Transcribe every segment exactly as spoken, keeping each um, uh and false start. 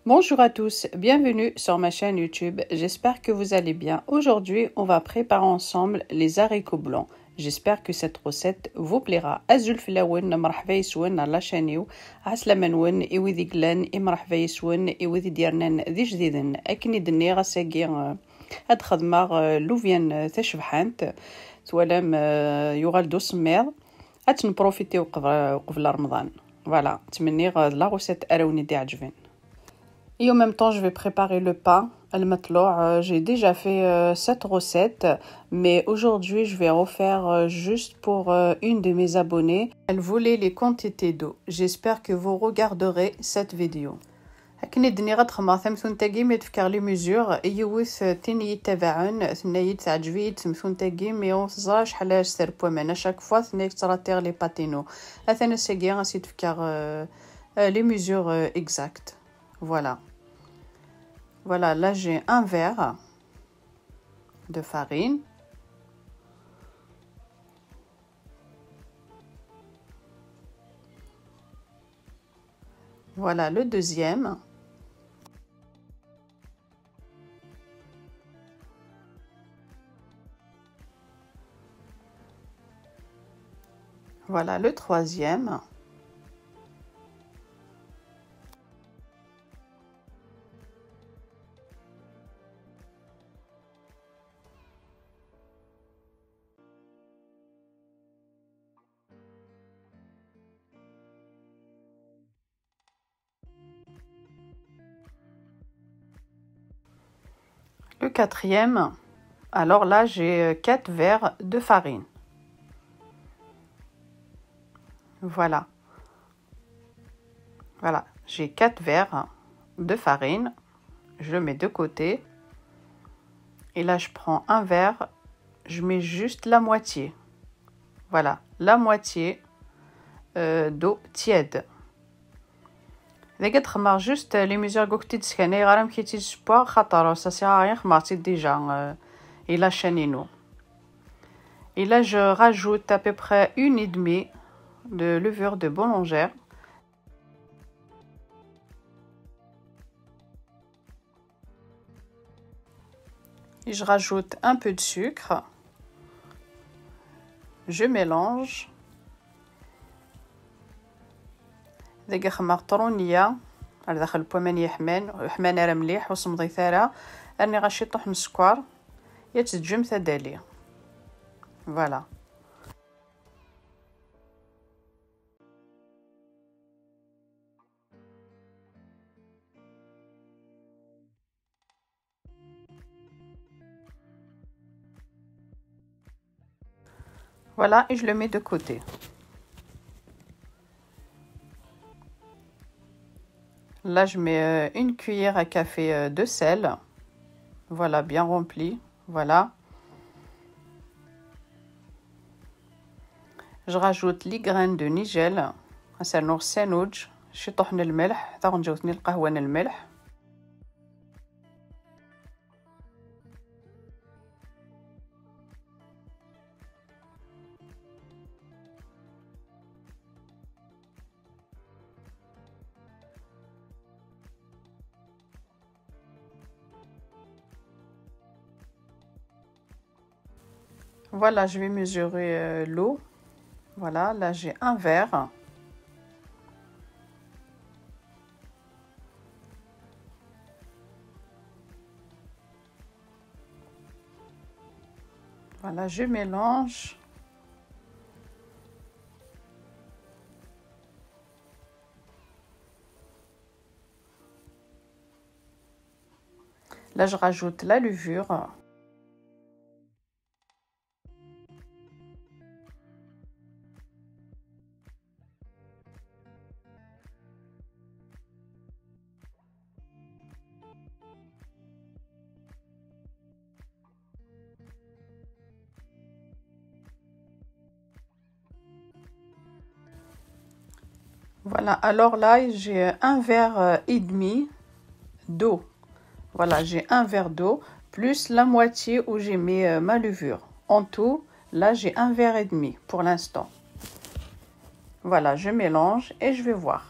Bonjour à tous, bienvenue sur ma chaîne YouTube. J'espère que vous allez bien. Aujourd'hui, on va préparer ensemble les haricots blancs. J'espère que cette recette vous plaira. Azul fell-awen, mreḥba yes-wen ar la chaîne-iw. Ɛeslama-nwen i wid i yellan, i mreḥba yes-wen i wid i d-yernan d ijdiden. Akken i d-nniɣ ass-agi, euh, ad xedmeɣ, euh, lubian, euh, tacebḥant. Twalam, euh, yuɣal-d usemmiḍ. Ad tenprofitiw qbel, qbel Remḍan. Voilà, ttmenniɣ, euh, d la recette ara wen-d-iɛeǧben. Et en même temps, je vais préparer le pain, المطلوع. Euh, j'ai déjà fait, euh, cette recette, mais aujourd'hui, je vais refaire, euh, juste pour, euh, une de mes abonnées. Elle voulait les quantités d'eau. J'espère que vous regarderez cette vidéo. Akken i d-nniɣ ad xedmeɣ tamtunt-agi, mi d-fkeɣ les mesures, yiwet, euh, tin i yi-ttabaɛen, tenna-yi-d teɛǧeb-iyi-d temtunt-agi, mi ur teẓra acḥal ara s-terr n waman. À chaque fois, tenna-yi-d ttṛattiɣ les pâtes-inu. Atan ass-agi, ad s-id-fkeɣ, euh, euh, les mesures, euh, exactes. Voilà. Voilà, là j'ai un verre de farine. Voilà le deuxième. Voilà le troisième. Le quatrième, alors là, j'ai, euh, quatre verres de farine. Voilà. Voilà, j'ai quatre verres de farine. Je le mets de côté. Et là, je prends un verre, je mets juste la moitié. Voilà, la moitié, euh, d'eau tiède. Dagi ad xedmeɣ juste les mesures deg ur k-id-sskanayeɣ ara amek i tt-id-ssewweɣ, xaṭer ça sert à rien, xedmeɣ-tt-id déjà, euh, i la chaîne-inu. Et là, je rajoute à peu près une et demie de levure de boulangère. Et je rajoute un peu de sucre. Je mélange. Dagi xedmeɣ truniya ar daxel n waman yeḥman, ur ḥman ara mliḥ, ur semmḍit ara. Rniɣ-as ciṭuḥ n sskeṛ, ad teǧǧem tadali. Voilà. Voilà, et je le mets de côté. Là, je mets, euh, une cuillère à café, euh, de sel. Voilà, bien rempli. Voilà. Je rajoute les graines de nigel. Ad s-rnuɣ ssnuǧ, ciṭuḥ n lmelḥ, taɣenǧawt n lqahwa n lmelḥ. Voilà, je vais mesurer, euh, l'eau. Voilà, là j'ai un verre. Voilà, je mélange. Là, je rajoute la levure. Voilà, alors là, j'ai un verre, euh, et demi d'eau. Voilà, j'ai un verre d'eau, plus la moitié où j'ai mis, euh, ma levure. En tout, là, j'ai un verre et demi pour l'instant. Voilà, je mélange et je vais voir.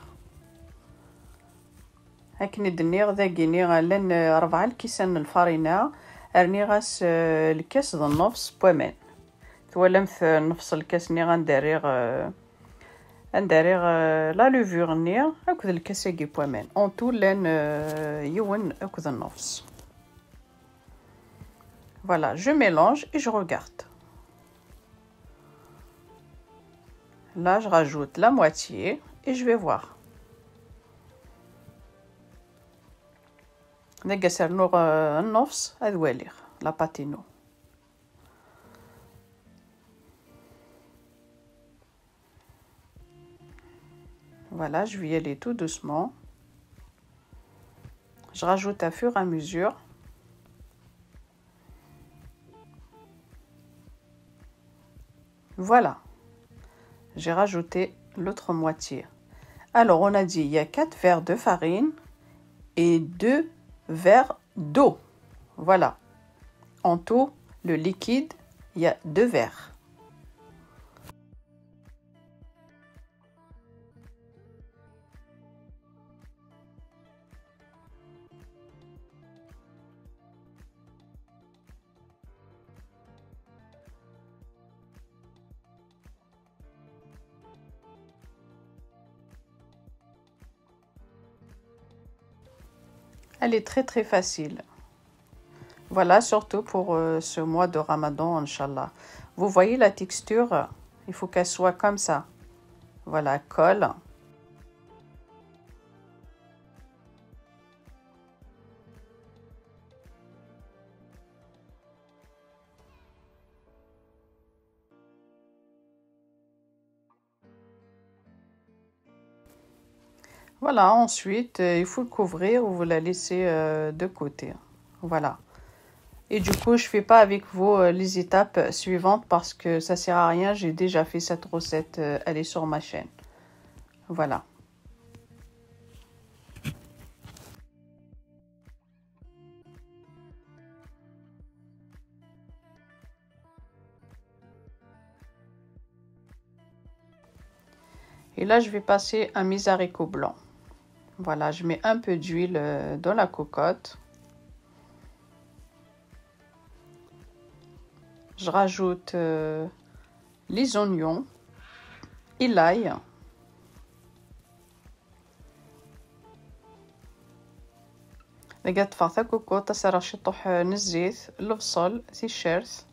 Akken i d-nniɣ dagini, llan, eh, rebɛa lkisan n lfarina, rniɣ-as, eh, lkas d nnefs n waman. Twalamt, eh, nnefs lkas-nni anda rriɣ, eh, anda rriɣ, eh, la levure-nni akked lkas-agi n waman. En tout, llan, eh, yiwen akked nnefs. Voilà, je mélange et je regarde. Là, je rajoute la moitié et je vais voir. Dagi ad s-rnuɣ, euh, nnefs, ad waliɣ la pâte-inu. Voilà, je vais y aller tout doucement. Je rajoute à fur et à mesure. Voilà. J'ai rajouté l'autre moitié. Alors, on a dit, il y a quatre verres de farine et deux verres d'eau. Voilà. En tout, le liquide, il y a deux verres. Elle est très, très facile. Voilà, surtout pour, euh, ce mois de Ramadan, Inch'Allah. Vous voyez la texture, il faut qu'elle soit comme ça. Voilà, colle. Voilà, ensuite, euh, il faut le couvrir ou vous la laissez, euh, de côté. Voilà. Et du coup, je fais pas avec vous, euh, les étapes suivantes parce que ça sert à rien. J'ai déjà fait cette recette, euh, elle est sur ma chaîne. Voilà. Et là, je vais passer à mes haricots blancs. Voilà, je mets un peu d'huile, euh, dans la cocotte. Je rajoute, euh, les oignons et l'ail. Dagi ad ṭṭfeɣ takukuṭ, ad s-rreɣ ciṭuḥ n zzit, lebṣel, ticcert.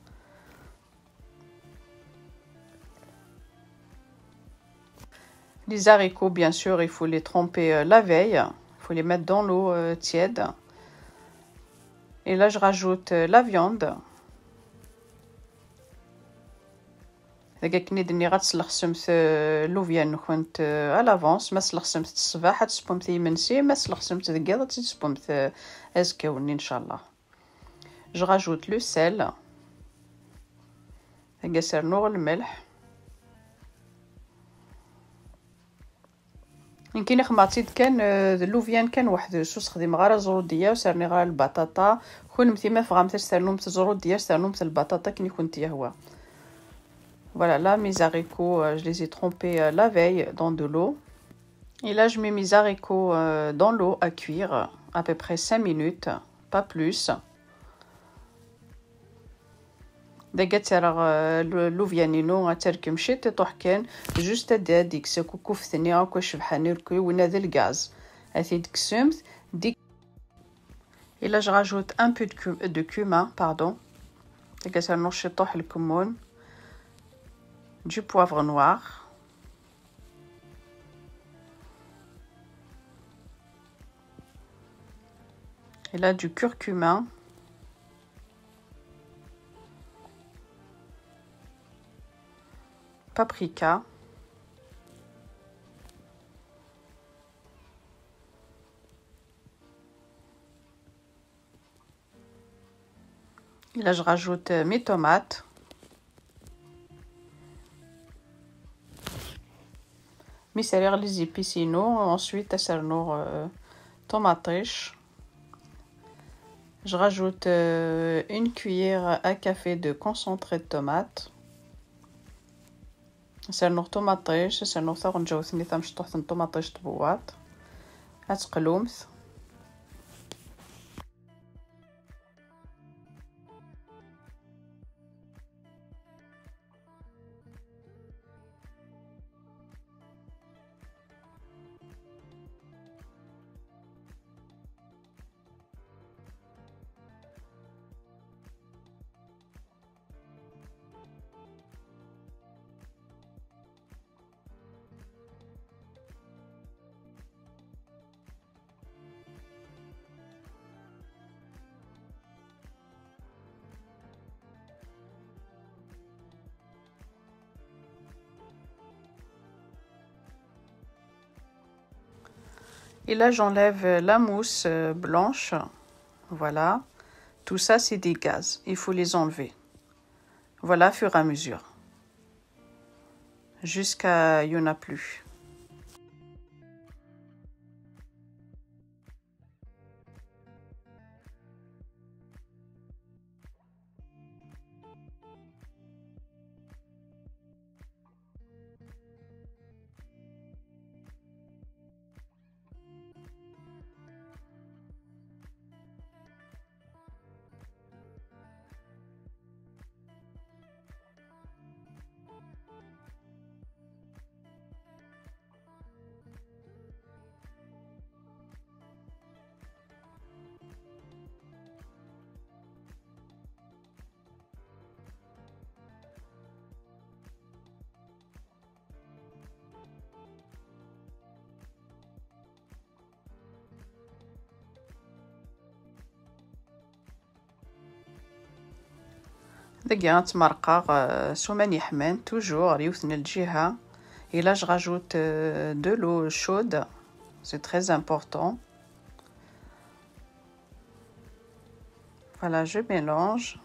Les haricots, bien sûr, il faut les tremper, euh, la veille. Il faut les mettre dans l'eau, euh, tiède. Et là, je rajoute, euh, la viande. Dagi akken i d-nniɣ, ad tselxsemt, euh, llubyan-nkent, euh, à l'avance. Ma tselxsemt ṣṣbeḥ, ad tessewwemt i yimensi. Ma tselxsemt deg yiḍ, ad tt-id-tessewwemt, euh, azekka-nni, inchallah. Je rajoute le sel. Dagi ad s-rnuɣ lmelḥ. Nekkini xedmeɣ-tt-id kan, euh, d llubyan kan weḥd-s, ur sexdimeɣ ara ẓrudiya, ur s-rniɣ ara lbaṭaṭa. Kunemti ma tebɣamt ad s-ternumt ẓrudiya, ad s-ternumt lbaṭaṭa akken i kent-yehwa. Voilà, là, mes haricots, euh, je les ai trempés, euh, la veille dans de l'eau. Et là, je mets mes haricots, euh, dans l'eau à cuire, à peu près cinq minutes, pas plus. Dagi ad tt-rreɣ, euh, lu-, llubyan-inu, ad terkem ciṭuḥ kan, juste ad, ad ikkes akukuft-nni akk acebḥan irku, winna d lgaz. Ad t-id-kksemt, dik-, Et là, je rajoute un peu de cu-, de cumin, pardon. Dagi ad s-rnuɣ ciṭuḥ lkemmun, du poivre noir. Et là, du curcuma. Paprika. Et là, je rajoute, euh, mes tomates. Mi s-rriɣ les épices-inu, ensuite ad s-rnuɣ, euh, ṭumaṭic. Je rajoute, euh, une cuillère à café de concentré de tomate. Ad s-rnuɣ ṭumaṭic, ad s-rnuɣ taɣenǧawt-nni tamecṭuḥt n ṭumaṭic tbewwaṭ. Ad teqlumt. Et là, j'enlève la mousse euh, blanche. Voilà. Tout ça, c'est des gaz. Il faut les enlever. Voilà, au fur et à mesure. Jusqu'à il n'y en a plus. Dagi ad ttmerqeɣ euh, s waman yeḥman, toujours ɣer yiwet n lǧiha. Et là, je rajoute euh, de l'eau chaude. C'est très important. Voilà, je mélange.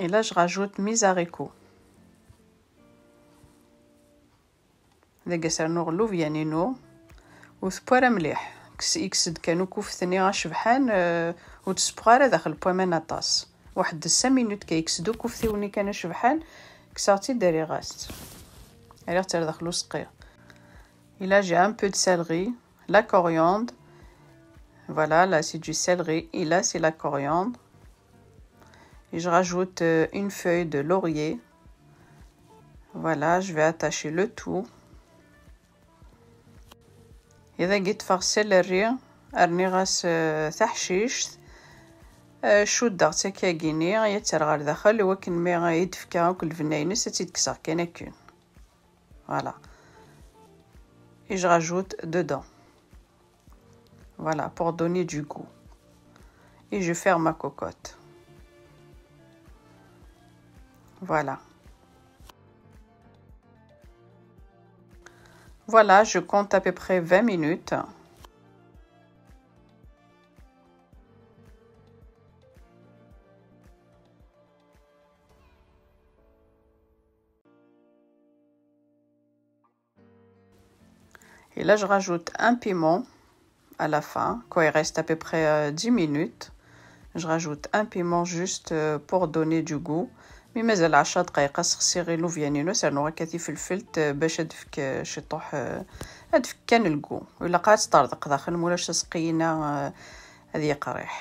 Et là, je rajoute mes haricots. Dagi ad rnuɣ llubyan-inu. Ur tewwi ara mliḥ. Kkes-, ikkes-d kan ukufet-nni acebḥan, euh, ur d-tessewweq ara daxel n waman aṭas. Waḥed cinq minutes kan, ikkes-d ukufet-iw-nni kan acebḥan, kkseɣ-tt-id, rriɣ-as-tt. Rriɣ-tt ar daxel useqqi. Et là, j'ai un peu de céleri, la coriandre. Voilà, là, c'est du céleri. Et là, c'est la coriandre. Et je rajoute euh, une feuille de laurier. Voilà, je vais attacher le tout. Iḍ-agi ṭṭfeɣ céleri, rniɣ-as euh, taḥcict. Euh, cuddeɣ-tt akkagini, ad tt-rreɣ ɣer daxel, i wakken mi i d-tefka akk lbenna-ines, ad tt-id-kkseɣ kan akken. Voilà. Et je rajoute dedans. Voilà, pour donner du goût. Et je ferme ma cocotte. Voilà. Voilà, je compte à peu près vingt minutes. Et là, je rajoute un piment à la fin, quand il reste à peu près euh, dix minutes. Je rajoute un piment juste euh, pour donner du goût. Mais مازال عشر دقايق, ssexsiɣ llubyan-inu, ad rnuɣ akka tifelfelt euh, bac ad d-tefk euh, ciṭuḥ, euh, ad d-tefk kan le goût. Ilaq ad teṭṭerḍeq daxel, mulac aseqqi-ina euh, ad yeqriḥ.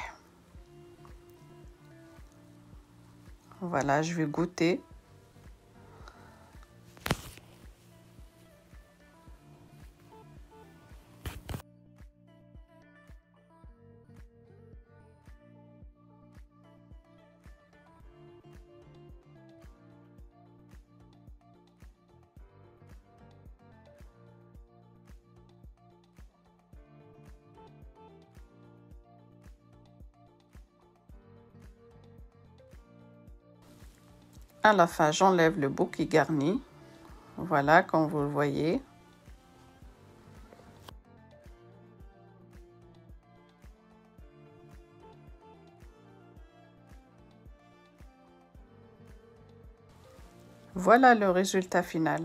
Voilà, je vais goûter. À la fin, j'enlève le bouquet garni. Voilà, comme vous le voyez. Voilà le résultat final.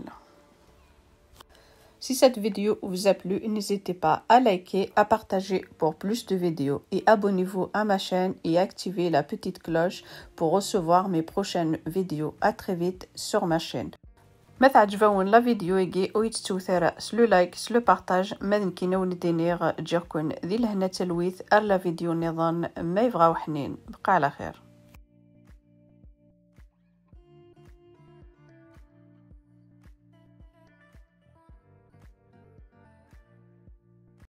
Si cette vidéo vous a plu, n'hésitez pas à liker, à partager pour plus de vidéos et abonnez-vous à ma chaîne et activez la petite cloche pour recevoir mes prochaines vidéos. À très vite sur ma chaîne. Ma teɛǧeb-awen la vidéo-agi, ur yettewt ara s le like, s le partage, ma d nekkini ad wen-d-iniɣ ǧǧiɣ-ken di lehna d talwit ar la vidéo nniḍen, ma yebɣa uḥnin. Bqa ɛla xir.